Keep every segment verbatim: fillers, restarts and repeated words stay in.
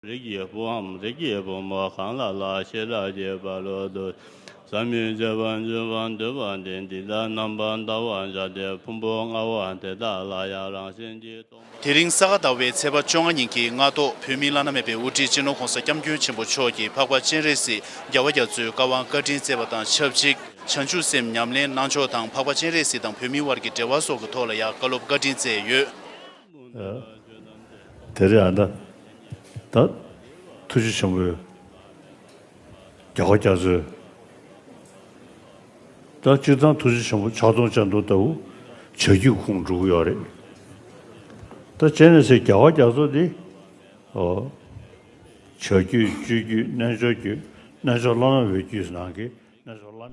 རིགས་ཀྱི་བུའམ་རིགས་ཀྱི་བུ་མོ་གང་ལ་ལ་ཤེས་རབ་ཀྱི་བ་ལུ་དུ། ཟབ་མོའི་སྤྱོད་པ་འཇུག་པ་འདུལ་བ་འདི། འདི་ལྟར་རྣམ་པར་དག་པར་བྱ་སྟེ། ཕུང་པོ་ལྔ་པོ་དེ་དག་ལ་ཡང་རང་བཞིན་གྱིས་སྟོང་པ། དེ་རིང་ས་ག་ཟླ་བའི་ཚེས་པ་བཅོ་ལྔ་ཉིན་གྱི་སྔ་དྲོ། བོད་མི་བླ་ན་མེད་པའི་དབུ་ཁྲིད་སྤྱི་ནོར་༸གོང་ས་༸སྐྱབས་མགོན་ཆེན་པོ་མཆོག་གིས་འཕགས་པ་སྤྱན་རས་གཟིགས་རྒྱལ་བ་རྒྱ་མཚོའི་བཀའ་དབང་བཀའ་དྲིན་སྩལ་བ་དང་ཆབས་ཅིག་བྱང་ཆུབ་སེམས་ཉམས་ལེན་གནང་ཕྱོགས་དང་། འཕགས་པ་སྤྱན་རས་གཟིགས་དང་བོད་མི་དབར་གྱི་འབྲེལ་བ་སོགས་ཀྱི་ཐོག་ལ་ཡང་བཀའ་སློབ་བཀའ་དྲིན་སྩལ་ཡོད། དེ་རེད་ཨ། ད་ད་ཐུགས་རྗེ་ཆེན་པོའི་རྒྱལ་བ་རྒྱ་མཚོའི། ད་སྤྱིར་བཏང་ཐུགས་རྗེ་ཆེན་པོ་ཕྱག་སྟོང་སྤྱན་སྟོང་ལྟ་བུ་བྱ་རྒྱུད་ཁོངས་འགྲོ་གི་ཡོད་རེད། ད་སྤྱན་རས་གཟིགས་རྒྱལ་བ་རྒྱ་མཚོ་འདི། ཨོ། བྱ་རྒྱུད་སྤྱོད་རྒྱུད་རྣལ་འབྱོར་རྒྱུད། རྣལ་འབྱོར་བླ་ན་མེད་པའི་རྒྱུད་ནང་གི།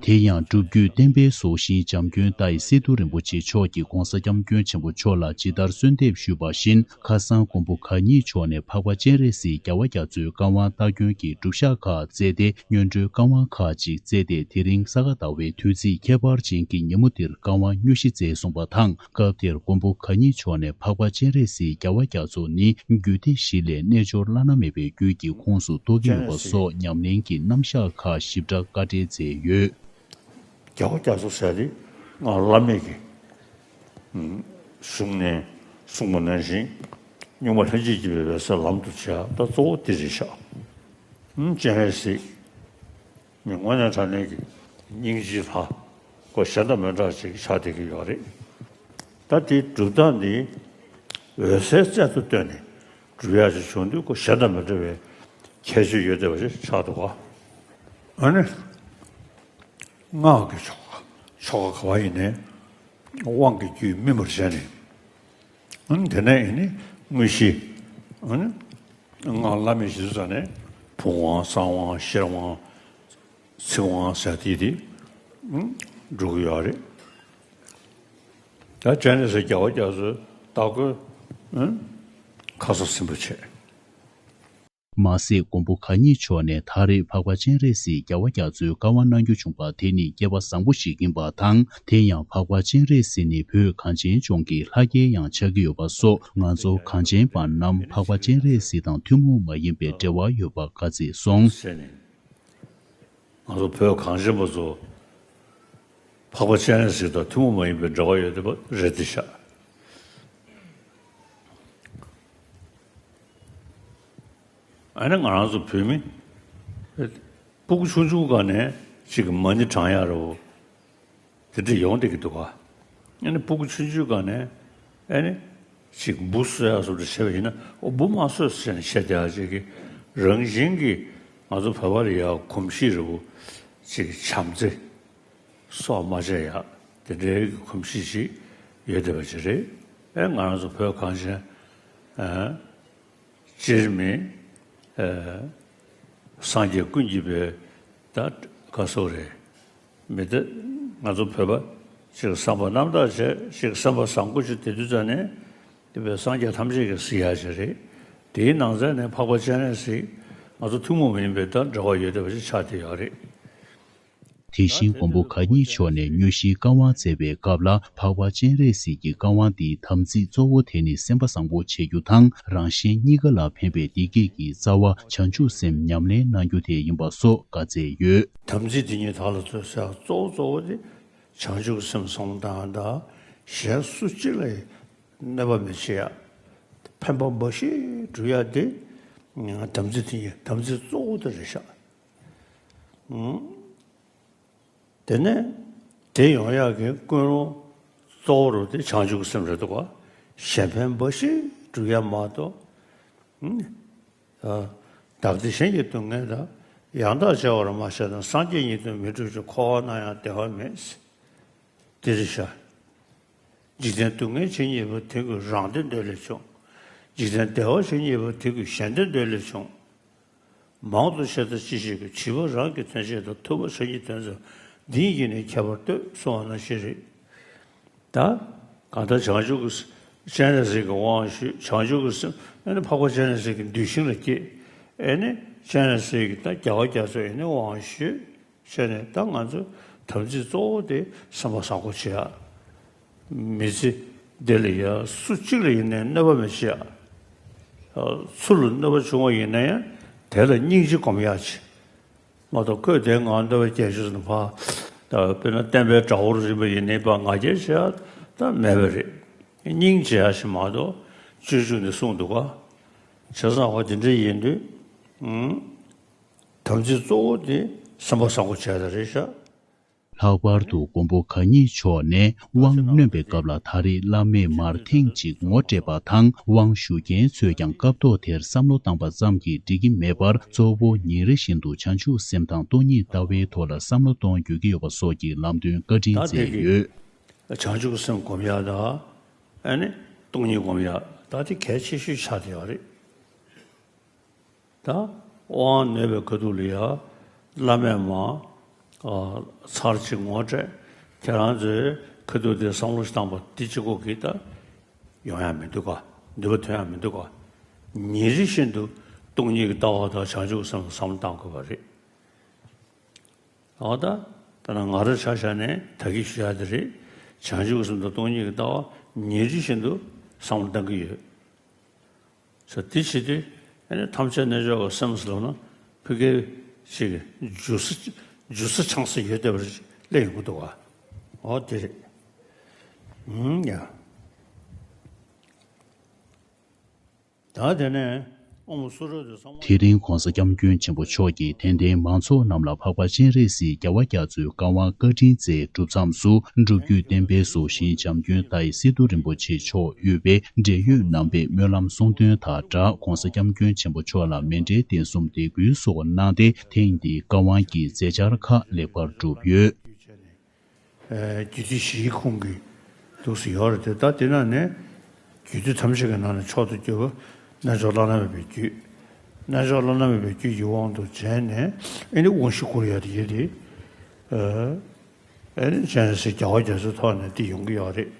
དེ་ཡང་སྒྲུབ་བརྒྱུད་བསྟན་པའི་སྲོག་ཤིང་འཇམ་མགོན་ཏཱའི་སི་ཏུ་རིན་པོ་ཆེ་མཆོག་གིས་༸གོང་ས་༸སྐྱབས་མགོན་ཆེན་པོ་མཆོག་ལ་ཇི་ལྟར་གསོལ་འདེབས་ཞུས་པ་བཞིན། ཁ་སང་མགོན་པོ་གང་ཉིད་མཆོག་ནས་འཕགས་པ་སྤྱན་རས་གཟིགས་རྒྱལ་བ་རྒྱ་མཚོའི་བཀའ་དབང་བསྟར་སྐྱོང་གི་སྒྲུབ་ཞག་ཁག་བསྩལ་ཏེ། སྔོན་འགྲོའི་བཀའ་དབང་ཁག་ཅིག་བསྩལ་ཏེ། དེ་རིང་ས་ག་ཟླ་བའི་དུས་ཚིགས་ཁྱད་པར་ཅན་གྱི་ཉིན་མོ་འདིར་བཀའ་དབང་དངོས་གཞི་བསྩལ་སོང་པ་དང་། སྐབས་དེར་མགོན་པོ་གང་ཉིད་མཆོག་ནས་འཕགས་པ་སྤྱན་རས་གཟིགས་རྒྱལ་བ་རྒྱ་མཚོ་ནི་རྒྱུད་སྡེ་བཞི་ལས་རྣལ་འབྱོར་བླ་ན་མེད་པའི་རྒྱུད་ཀྱི་ཁོངས་སུ་གཏོགས་ཀྱི་ཡོད་པ་སོགས་ཉམས་ལེན་གྱི་རྣམ་གཞག་ཁག་ཞིབ་ཕྲ་བཀའ་འགྲེལ་མཛད་ཡོད། རྒྱལ་བ་རྒྱ་མཚོ་ཟེར་ཏེ་སྔགས་བླ་མེད་ཀྱི་གཞུང་ནས་གསུངས་པ་ནང་བཞིན། གཉུག་མ་ལྷན་ཅིག་སྐྱེས་པའི་འོད་གསལ་ལམ་དུ་བྱས། ད་གཙོ་བོ་དེ་རེད་ཤག་སྤྱན་རས་གཟིགས་མི་དངོས་གནས་དྲང་གནས་ཀྱི་སྙིང་རྗེའི་ལྷ་ཁོ་གཞན་དང་མི་འདྲ་ཅིག་ཆགས་བསྡད་ཀྱི་ཡོད་རེད། ད་དེའི་སྒྲུབ་སྟངས་འདི་འོད་གསལ་རྩལ་དུ་བཏོན་ནས་སྒྲུབ་ཡག་ཅིག་བྱུང་དུས་ཁོ་གཞན་དང་མི་འདྲ་བའི་ཁྱད་ཆོས་ཡོད་བསྡད་པ་ཞིག་ཆགས་འདུག་ག་ཨ་ནི། སྔགས་ཀྱི་ཆོ་ག་ཆོ་ག་ག་བ་ཡིན་ནའི་དབང་གི་རྒྱུད་སྨིན་པར་བྱས་ནས། ཨ་ནི་དེ་ནས་ཡིན་ནི་དངོས་གཞི། ཨ་ནི་སྔགས་བླ་མེད་ཞིག་ཙམ་ནས་བུམ་དབང་གསང་དབང་ཤེར་དབང་ཚིག་དབང་ཟེར་དེ་དེ་འགྲོ་གི་ཡོད་རེད། ད་སྤྱན་རས་གཟིགས་རྒྱལ་བ་རྒྱ་མཚོའི་སྟ་གོན་ཁ་གསབ་ཟིན་པ་བྱས། མ་ཟད་མགོན་པོ་གང་ཉིད་མཆོག་ནས་ད་རེས་འཕགས་པ་སྤྱན་རས་གཟིགས་རྒྱལ་བ་རྒྱ་མཚོའི་བཀའ་དབང་གནང་རྒྱུ་བྱུང་པ་དེ་ནི་སྐལ་པ་བཟང་པོ་ཞིག་ཡིན་པ་དང་། དེ་ཡང་འཕགས་པ་སྤྱན་རས་གཟིགས་ནི་བོད་གངས་ཅན་ལྗོངས་ཀྱི་ལྷ་སྐལ་ཡང་ཆགས་ཀྱི་ཡོད་པ་སོགས། ང་ཚོ་གངས་ཅན་པ་རྣམས་འཕགས་པ་སྤྱན་རས་གཟིགས་དང་ཐུན་མོང་མ་ཡིན་པའི་འབྲེལ་བ་ཡོད་པ་བཀའ་སྩལ་སོང་། ཟེར་ནས། ང་ཚོ་བོད་གངས་ཅན་པ་ཚོ་འཕགས་པ་སྤྱན་རས་གཟིགས་དང་ཐུན་མོང་མ་ཡིན་པའི་འབྲེལ་བ་ཡོད་བསྡད་པ་རེད་དེ་ཤག་ཨ་ནི་ང་རང་ཚོ་བོད་མི་སྤུ་གུ་ཆུང་ཆུང་སྒང་ནས་ཅིག་མ་ཎི་བགྲང་ཡག་རེད་བོ། དེ་འདྲ་ཡོང་བསྡད་ཀྱི་འདུག་ག་ཨ་ནི་སྤུ་གུ་ཆུང་ཆུང་སྒང་ནས་ཨ་ནི་ཅིག་འབུ་གསོད་ཡག་སོགས་འདྲ་བྱས་པ་ཡིན་ན། ཨོ་འབུ་མ་གསོད་ཟེར་ནས་བཤད་བསྡད་ཡག་ཅིག་གི་རང་བཞིན་གྱི་ང་ཚོ་བོད་པ་ལ་ཡག་གོམས་གཤིས་རེད་བོ། ཅིག་བྱམས་བརྩེ་སོགས་མ་བྱས་ཡག་དེ་འདྲའི་གི་གོམས་གཤིས་ཤིག་ཡོད་བསྡད་པ་ཅིག་རེད། ཨེ་ང་རང་ཚོ་བོད་གངས་ཅན་ཨ་སྤྱིར་མི་ཨ་སངས་རྒྱས་ཀུན་གྱི་བུ་ད་ག་སོགས་རེད། མི་ད་ང་ཚོ་བོད་པ་ཅིག་བསམ་པ་རྣམ་དག་བྱས། ཅིག་བསམ་པ་བཟང་པོ་ཅིག་དེ་དུས་ཙམ་ནས་དེ་བས་སངས་རྒྱས་ཐམས་ཅད་ཀྱིས་གཟིགས་ཡག་ཅིག་རེད། དེའི་ནང་ཚན་ནས་འཕགས་པ་སྤྱན་རས་གཟིགས་ང་ཚོ་ཐུན་མོང་མ་ཡིན་པའི་ད་འབྲེལ་བ་ཡོད་བསྡད་པ་ཞིག་ཆགས་བསྡད་ཡོད་རེད། དེ་བཞིན་མགོན་པོ་གང་ཉིད་མཆོག་ནས་དངོས་གཞིའི་བཀའ་དབང་སྩལ་བའི་སྐབས་ལ། འཕགས་པ་སྤྱན་རས་གཟིགས་ཀྱི་བཀའ་དབང་འདིའི་དམ་ཚིག་གཙོ་བོ་དེ་ནི་སེམས་པ་བཟང་པོ་བྱེད་རྒྱུ་དང་། རང་གཞན་གཉིས་ཀ་ལ་ཕན་པའི་བདེ་སྐྱིད་ཀྱི་རྩ་བ་བྱང་ཆུབ་སེམས་ཉམས་ལེན་གནང་རྒྱུ་དེ་ཡིན་པ་སོགས་བཀའ་སྩལ་ཡོད། དམ་ཚིག་འདི་ཉིད་བདག་ལ་མཛོད་ཟེར་ཡག་གཙོ་བོ་གཙོ་བོ་དེ་བྱང་ཆུབ་སེམས་བཟང་པོ་གནང་ཡག་དང་། གཞན་སུ་གཅིག་ལ་གནོད་པ་མི་བྱེད་ཡག་ཕན་པ་འབའ་ཞིག་སྒྲུབ་ཡག་དེ་དམ་ཚིག་དེ་ཉིད་དམ་ཚིག་གཙོ་བོ་དེ་རེད་ཤག་དེ་ནས་དེ་ཡོང་ཡག་གི་ཀུན་སློང་གཙོ་བོ་རུ་དེ་བྱང་ཆུབ་ཀྱི་སེམས་རེད་འདུག་ག་གཞན་ཕན་འབའ་ཞིག་སྒྲུབ་ཡག་མ་གཏོགས། བདག་བདེ་གཞན་གྱི་སྡུག་བསྔལ་དང་། ཡང་དག་བྱ་བར་མ་བྱས་དང་། སངས་རྒྱས་ཉིད་དུ་མི་འགྲུབ་ཅིང་། འཁོར་བར་སྣང་ཡང་བདེ་བ་མེད། དེ་རེད་ཤག་འཇིག་རྟེན་སྡུག་བསྔལ་ཇི་སྙེད་པ། དེ་ཀུན་རང་བདེ་འདོད་ལས་བྱུང་། འཇིག་རྟེན་བདེ་བ་ཇི་སྙེད་པ། དེ་ཀུན་གཞན་བདེ་འདོད་ལས་བྱུང་། མང་དུ་བྱས་དང་ཅི་བྱེད་ཀྱང་། བྱིས་པ་རང་གི་དོན་བྱེད་དང་། ཐུབ་པ་གཞན་གྱི་དོན་མཛད། འདི་གཉིས་ཀྱི་ནི་ཁྱད་པར་ལྟོས། གསུངས་པ་ནང་བཞིན་རེད། ད་གང་ལྟར་བྱང་ཆུབ་ཀྱི་སྤྱན་རས་གཟིགས་ཀྱི་དབང་ཞུས། བྱང་ཆུབ་ཀྱི་སེམས་ཨ་ནི་འཕགས་པ་སྤྱན་རས་གཟིགས་ཀྱི་གདུལ་ཞིང་ལ་སྐྱེས། ཨ་ནི་སྤྱན་རས་གཟིགས་ཀྱི་ད་རྒྱལ་བ་རྒྱ་མཚོ་ཨ་ནི་དབང་ཞུས་བྱས་ནས། ད་ང་ཚོ་དམ་ཚིག་གཙོ་བོ་དེ་སེམས་པ་བཟང་པོ་བྱེད་ཡག་མི་ཚེ་འདི་ལ་ཡ་སུ་གཅིག་ལ་ཡིན་ནའི་གནོད་པ་མི་བྱེད་ཡ། ཚུར་ལ་གནོད་པ་བྱུང་བ་ཡིན་ན་ཡང་དེ་ལ་སྙིང་རྗེ་སྒོམ་ཡག་ཅིག་མ་གཏོགས་ཁོས་དེ་ང་གནོད་པ་སྐྱེལ་ཞུས་ཟེར་ནས་ཕར་ད་དཔེར་ན་བསྟན་པའི་དགྲ་བོར་རིམ་པ་ཡིན་ནའི་ཕར་ང་རྒྱལ་བྱེད་ཡག་ད་མེད་པ་རེད། སྙིང་རྗེ་ཡག་ཞིག་མ་གཏོགས་སྤྱོད་འཇུག་ནས་གསུངས་འདུག་ག་བྱས་ཙང་འོ་དེ་འདྲ་ཡིན་དུས་ཨུམ། དམ་ཚིག་གཙོ་བོ་དེ་སེམས་པ་བཟང་པོ་བྱས་ད་རེད་ཤག་ལྷག་པར་དུ་མགོན་པོ་གང་ཉིད་མཆོག་ནས་དབང་གནོན་པའི་སྐབས་ལ་ད་རེས་བླ་མས་མར་ཐེངས་གཅིག་ངོ་སྤྲད་པ་དང་དབང་ཞུ་མཁན་ཚོས་ཀྱང་སྐབས་ཐོག་དེར་བསམ་བློ་བཏང་པ་ཙམ་གྱིས་འགྲིག་གི་མེད་པར་གཙོ་བོ་ཉིན་རེ་བཞིན་དུ་བྱང་ཆུབ་སེམས་དང་སྟོང་ཉིད་ལྟ་བའི་ཐོག་ལ་བསམ་བློ་གཏོང་དགོས་ཀྱི་ཡོད་པ་སོགས་ཀྱི་ལམ་སྟོན་བཀའ་དྲིན་ད་སྩལ་དེ་གི་ཡོད། བྱང་ཆུབ་སེམས་སྒོམ་ཡག་དང་ཨ་ནི་སྟོང་ཉིད་སྒོམ་ཡག་ད་དེ་གལ་ཆེ་ཤོས་ཆགས་བསྡད་ཡོད་རེད། ད་དབང་གནོད་པའི་ཁ་ཐུག་ལ་ཡ་བླ་མས་མ་ཨ་ཚར་གཅིག་ངོ་སྤྲད། ཁྱེད་རང་ཚོས་ཁ་ཐུག་དེ་བསམ་བློ་ཞིག་བཏང་པ་དེ་གཅིག་པོ་གིས་ད་ཡོང་ཡ་མི་འདུག་ག་ནུས་པ་ཐོན་ཡ་མི་འདུག་ག་ཉིན་རེ་བཞིན་དུ་སྟོང་ཉིད་ཀྱི་ལྟ་བ་དང་བྱང་ཆུབ་སེམས་ལ་བསམ་བློ་བཏང་དགོས་པ་རེད། འོ་ད་ད་ནང་ང་རང་ཆ་བཞག་ནས་ད་གིན་ཞུ་ཡ་དེ་རེད། བྱང་ཆུབ་སེམས་དང་སྟོང་ཉིད་ཀྱི་ལྟ་བ་ཉིན་རེ་བཞིན་དུ་བསམ་བློ་བཏང་གི་ཡོད། ས་དེ་བྱེད་དུས་ཨ་ནི་ཐམས་ཅད་རྣལ་འབྱོར་པ་སེམས་ཟེར་ལབ་ན་ཕ་གིའི་ཅིག་འཇུ་ས་འཇུ་ས་འཆང་ས་ཡོད་བསྡད་པ་རེ་སླེབས་ཡོང་གི་འདུག་ག་འོ་དེ་རེད། ཨུམ་ཡ། ད་དེ་ནས་ཨོཾ་སུ་ར་དེ་བསམ་བློ། དེ་རིང་༸གོང་ས་༸སྐྱབས་མགོན་ཆེན་པོ་མཆོག་གིས་དད་ལྡན་མང་ཚོགས་རྣམས་ལ་འཕགས་པ་སྤྱན་རས་གཟིགས་རྒྱལ་བ་རྒྱ་མཚོའི་བཀའ་དབང་བཀའ་དྲིན་སྩལ་གྲུབ་མཚམས་སུ་སྒྲུབ་བརྒྱུད་བསྟན་པའི་སྲོག་ཤིང་བྱམས་མགོན་ཏཱའི་སི་ཏུ་རིན་པོ་ཆེ་མཆོག་དབུས་པའི་འབྲེལ་ཡོད་རྣམ་པས་སྨོན་ལམ་གསུང་འདོན་དང་སྦྲགས་༸གོང་ས་༸སྐྱབས་མགོན་ཆེན་པོ་མཆོག་ལ་མཎྜལ་རྟེན་གསུམ་འདེགས་འབུལ་སོགས་གནང་སྟེ་ཐེངས་འདིའི་བཀའ་དབང་གི་མཛད་འཆར་ཁག་ལེགས་པར་གྲུབ་ཡོད། རྒྱུད་སྡེ་བཞིའི་ཁོངས་ཀྱི་འདུག་སེ་ཡོད་རེད་དེ། ད་དེ་ནང་ནས་རྒྱུད་སྡེ་ཐམས་ཅད་ཀྱི་ནང་ནས་མཆོག་ཏུ་གྱུར་པ་རྣལ་འབྱོར་བླ་ན་མེད་པའི་རྒྱུད། རྣལ་འབྱོར་བླ་ན་མེད་པའི་རྒྱུད་ཀྱི་དབང་དུ་བྱས་ནས་ཨེ་ནི་དབང་བཞི་བསྐུར་ཡ་དེ་ཡོད་དེ། ཨེ་ནི་སྤྱན་རས་གཟིགས་རྒྱལ་བ་རྒྱ་མཚོའི་ཐོག་ནས་དེ་ཡོང་གི་ཡོད་རེད།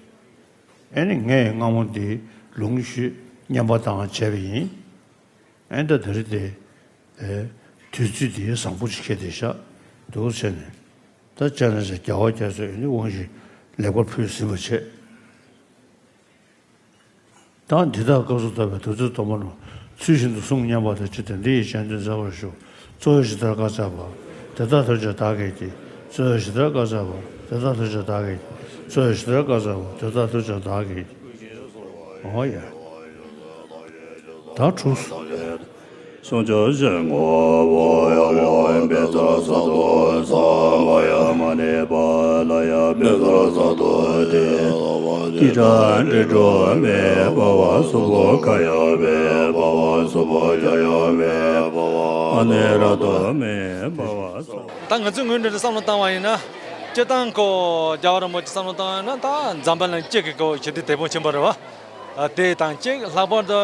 ཨེ་ནི་ངས་སྔ་མོ་འདི་ལུང་ཞུས་བསྙེན་པ་བཏང་བྱས་པ་ཡིན། ཨེ་ད་དེ་རེད་དེ། ཨེ། དུས་ཚོད་དེ་བཟང་པོ་ཅིག་ཁེལ་བསྡད་ཤག་འདུག་བྱས་ནས། ད་སྤྱན་རས་གཟིགས་རྒྱལ་བ་རྒྱ་མཚོས་ཨེ་ནི་དབང་ཞིག་ལེགས་པར་ཕུལ་ཟིན་པ་བྱས། ད་འདི་དག་སྐབས་སུ་བབས་པའི་དུས་ཚོད་དང་པོ་ནས་ཚུལ་བཞིན་དུ་གསུང་སྙམ་པ་དང་བཅས་ཏེ་འདི་ཡི་སྤྱན་ལྡན་མཛད་པར་ཞུ། གཙོ་བོས་ཇི་ལྟར་བཀའ་སྩལ་པ། དེ་ལྟར་ཐལ་ཕྱིར་བདག་གིས་ཀྱང་། གཙོ་བོས་ཇི་ལྟར་བཀའ་སྩལ་པ། དེ་ལྟར་ཐལ་ཕྱིར་བདག་གིས་ཀྱང་། གཙོ་བོས་ཇི་ལྟར་བཀའ་སྩལ་པ། དེ་ལྟར་ཐལ་ཕྱིར་བདག་གིས་ཀྱང་། འོ་ཡ། ད་གྲུབ་སོང་། ད་ང་ཚོའི་ངོས་ནས་བསམ་བློ་བཏང་བ་ཡིན་ན། སྤྱིར་བཏང་ཁོ་རྒྱལ་བ་རིན་པོ་ཆེ་བསམ་བློ་བཏང་བ་ཡིན་ན། ད་འཛམ་བུ་གླིང་སྤྱི་གི་སྐོར་ཞི་བདེ་དེད་དཔོན་ཆེན་པོ་རེད་བ། དེ་དང་གཅིག་ལྷག་པར་དུ།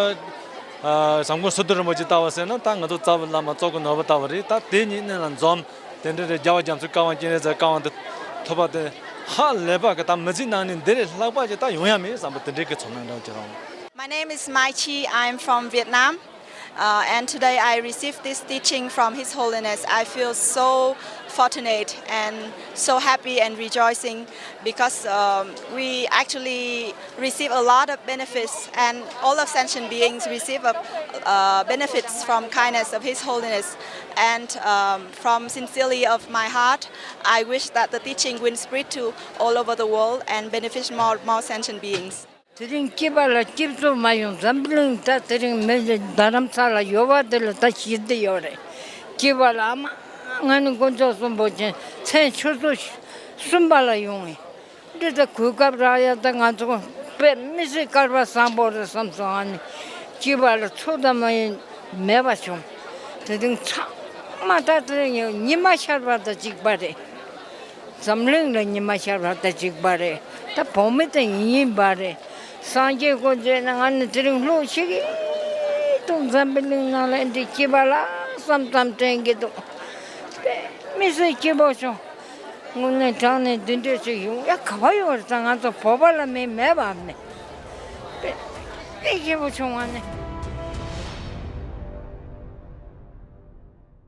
བྱམས་མགོན་སི་ཏུ་རིན་པོ་ཆེ་ལྟ་བ་ཟེར་ན་ད་ང་ཚོ་རྩ་བའི་བླ་མ་གཙོ་བོ་ནོར་བུ་ལྟ་བུ་རེད། ད་དེ་གཉིས་གནད་ལ་འཛོམས། དེ་འདྲ་རེད། རྒྱལ་བ་རྒྱ་མཚོའི་བཀའ་དབང་སྤྱན་རས་གཟིགས་བཀའ་དབང་དེ་ཐོབ་པ་དེ་ཧ་ལས་པ་གི་ད་མི་ཚེའི་ནང་ནས་འདི་ལས་ལྷག་པ་ཅིག་ད་ཡོང་ཡ་མེད་བསམ་པ་དེ་འདྲའི་གི་ཚོར་སྣང་འདྲ་ཅིག་རང་། My name is Mai Chi. I'm from Vietnam. Uh, and today I received this teaching from His Holiness. I feel so fortunate and so happy and rejoicing because um, we actually receive a lot of benefits, and all of sentient beings receive a, uh, benefits from kindness of His Holiness. And um, from sincerely of my heart, I wish that the teaching will spread to all over the world and benefit more, more sentient beings. དེ་རིང་སྐྱིད་པ་ལ་སྐྱིད་ཚོར་མ་ཡོང་། འཛམ་བུ་གླིང་ད་དེ་རིང་མི་རྡ་རམ་ས་ལ་ཡོད་པ་དེ་ལ་ད་ཞི་བདེ་ཡོད་རེད། སྐྱིད་པ་ལ་ཨ་མ་ང་ནི་དཀོན་མཆོག་གསུམ་པོ་ཆེན་མཚན་ཆུ་ཚོད་གསུམ་པ་ལ་ཡོང་ངས། འདི་ད་གོ་སྐབས་རག་ཡ་ད་ང་ཚོ་དཔེ་མི་སྲིད་སྐལ་བ་བཟང་པོ་རེད་བསམ་སོང་། ཨ་ནི་སྐྱིད་པ་ལ་ཚོད་ལྟ་མ་ཡིན་མེད་པ་བྱུང་། དེ་རིང་ཚང་མ་ད་དེ་རིང་ཉི་མ་ཤར་བ་དང་གཅིག་པ་རེད། འཛམ་གླིང་ལ་ཉི་མ་ཤར་བ་དང་གཅིག་པ་རེད། ད་བོད་མི་དང་ཡིན་པ་རེད། སངས་རྒྱས་དཀོན་མཆོག་ནི་ང་ནི་དེ་རིང་ལྷོད་ཤིག་ཏུ་འཛམ་བུ་གླིང་ནང་ལ་འདི་སྐྱིད་པ་ལ་བསམ་ཙམ་དྲན་གྱི་འདུག་དཔེ་མི་སྲིད་སྐྱིད་པོ་བྱུང་། དངོས་གནས་དྲང་གནས་འདི་འདྲས་ཞིག་ཡོང་ཡ་ག་བ་ཡོད་རེད། ད་ང་ཚོ་བོད་པ་ལ་མི་མེད་པ་མེད། དཔེ་དཔེ་སྐྱིད་པོ་བྱུང་བ་ནི།